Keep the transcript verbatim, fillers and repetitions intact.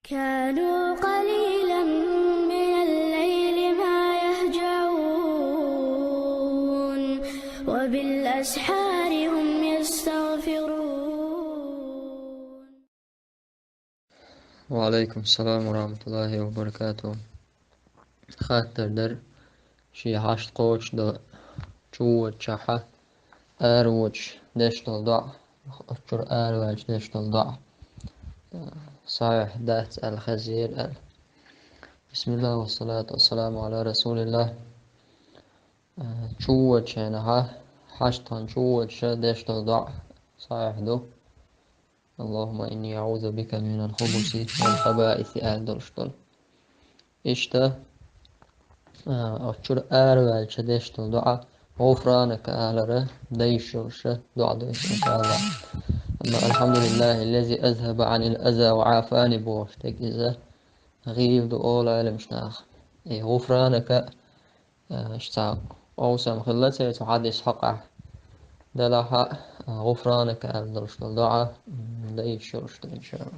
كانوا قليلا من الليل ما يهجعون، وبالأسحار هم يستغفرون. وعليكم السلام ورحمة الله وبركاته. Хаттар дар, ший хьашт кхочушдан чу воьдучохь, ара воьдуш деш долу доӀа, оцу чуьра араваьлча деш долу доӀа сахьихь дац аьлла хезира аьлла. Бисмиллах, вассалату вассаламу аля расулиллах. Чу воьдучу хенахь, хьашт тхан чу воьдуш деш долу доӀа сахьихь ду. اللهم إني أعوذ بك من الخبث والخبائث аьлла долуш долу. Иштта, а, оцу чуьра араваьлча деш долу доӀа, гӀуфранака алара дайш йолуш доӀа ду иза, иншааллах. Амма الحمد لله الذي أذهب عني الأذى وعافاني бохуш дерг иза гӀийла ду олу Ӏеламнаха. И гӀуфранака, а, иштта цхьа къовсам хилла церан цу хьадис хьокъехь. Делахь а, гӀуфранака аьлла долуш долу доӀа, м, дайш йолуш ду, иншааллах.